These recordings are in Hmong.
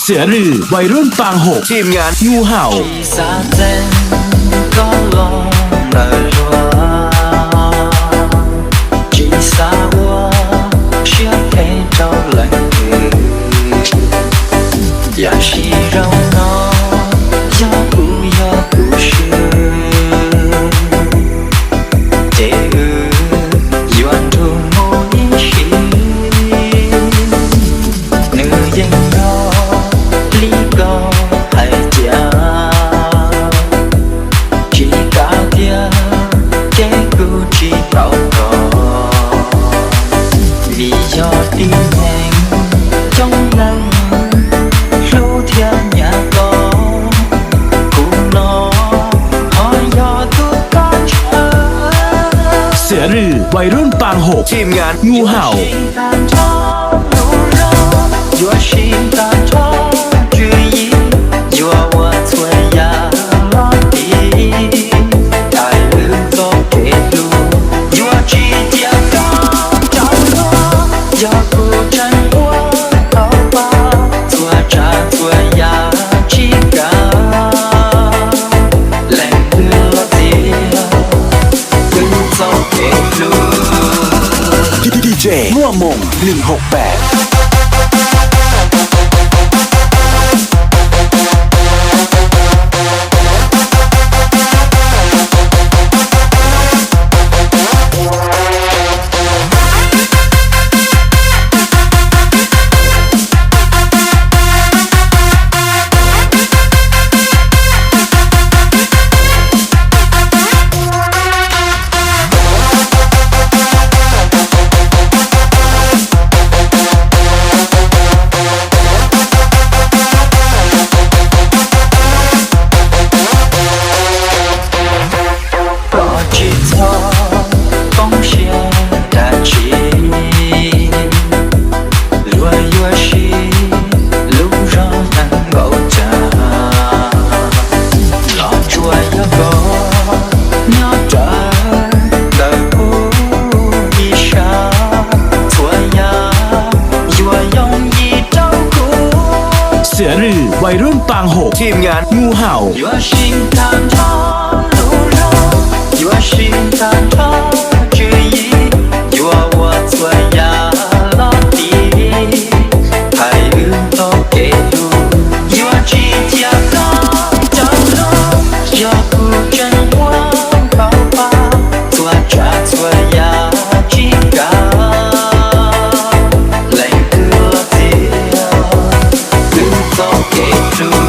Xiam Rwj, Vais Rub Paas Hom, Team Nyooj Haum. Tsis xav txeeb koj los ntawm luag, tsis xav ua siab phem rau leej twg. Yam sim zoo no yog kuv yog kuv swb, ces wb yuav nrug mus ib sim. Nws yeej yog li koj hais tias, tsis kav tiag ces kuv tsis tau koj, vim yog tib neeg coob leej hlub thiab nyiam koj, kuv no ho yog tus koj ntshaw. Xiam Rwj, Vais Rub Paas Hom, Team Nyooj Haum. Yuav sib tag nrho tswv yim, yuav ua txhua yam los tiv, thaij wb txoj kev hlub, yuav tsis cia koj rov los. Yog kuv tseem ua tau pab, txhua tsav txhua yam tsis kav, leej twg los txiav wb txoj kev hlub. D J Muaj Moos neeg hom pem. Koj tsis txhob poob siab dab tsi, luag yuav siv lub zog neeg npaum cas los tsuas yog koj nyob rawv ntawm kuv ib sab, txhua yam yuav yooj yim rau kuv. Xiam Rwj, Vais Rub Paas Hom, Team Nyooj Haum. Yuav sib tag nrho lub zog, yuav sib tag nrho tswv yim, yuav ua txhua yam los tiv, thaij wb txoj kev hlub, yuav tsis cia koj rov los. Yog kuv tseem ua tau pab, txhua tsav txhua yam tsis kav, leej twg los txiav wb txoj kev hlub.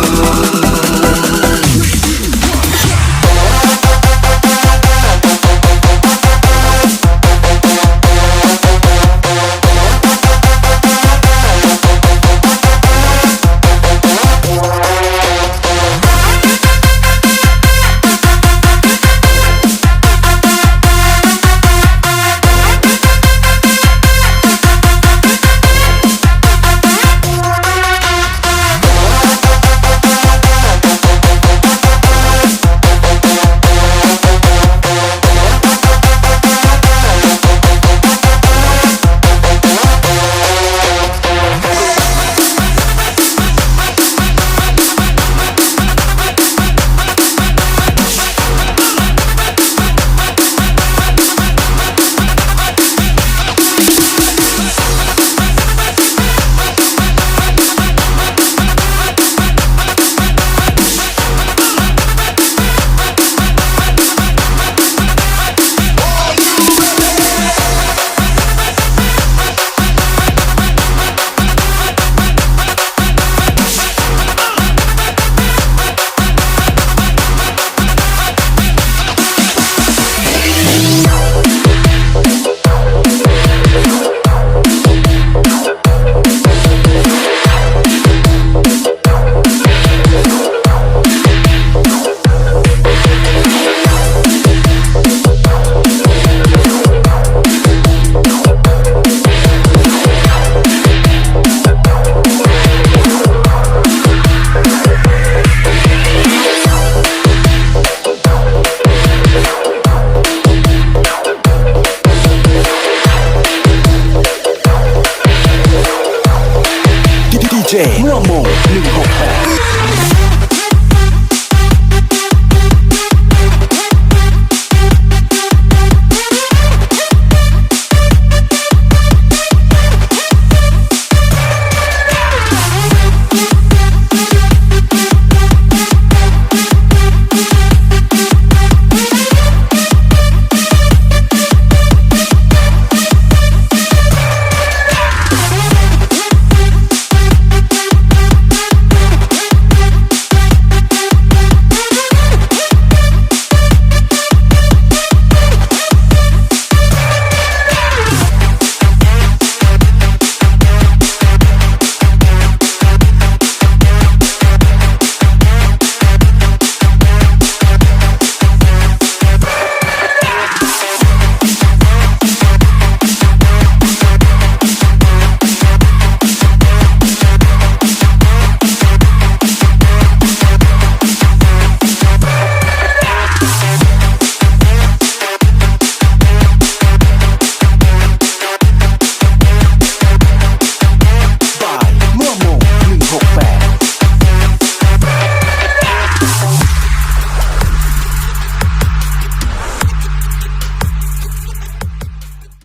Promo hนึ่ງຫົກແປດ